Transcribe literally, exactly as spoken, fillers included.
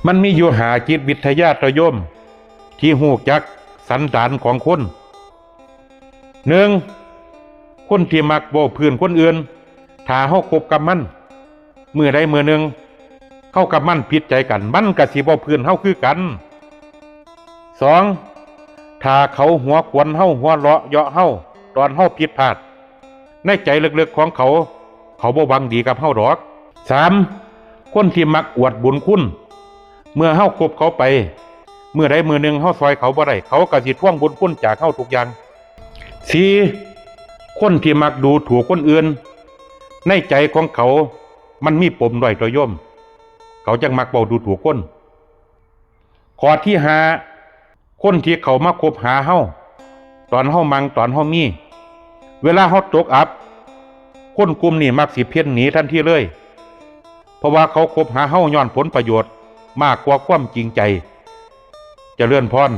มันมีอยู่ห้าจิตวิทยา โตโยม ที่ฮู้จักสันดานของคน หนึ่ง คนที่มักเว้าพื้นคนอื่น ถ้าเฮาคบกับมัน มื้อใดมื้อหนึ่ง เฮากับมันผิดใจกัน มันก็สิเว้าพื้นเฮาคือกัน สอง ถ้าเขาหัวขวนเฮา หัวเราะเยาะเฮา ตอนเฮาผิดพลาด ในใจลึกๆของเขา เขาบ่หวังดีกับเฮาดอก สาม คนที่มักอวดบุญคุณ เมื่อเฮาคบเขาไป มื้อใดมื้อหนึ่งเฮาซ่อยเขาบ่ได้ เขาก็สิทวงบุญคุณจากเฮาทุกอย่าง สี่ คนที่มักดูถูกคนอื่น ในใจของเขามันมีปมด้อย โตโยม เขาจั่งมักเว้าดูถูกคน ข้อที่ห้า คนที่เข้ามาคบหาเฮา ตอนเฮามั่ง ตอนเฮามี เวลาเฮาตกอับ คนกลุ่มนี้มักสิเพ่นหนีทันทีเลย เพราะว่าเขาคบหาเฮาย้อนผลประโยชน์มากกว่าความจริงใจ เจริญพร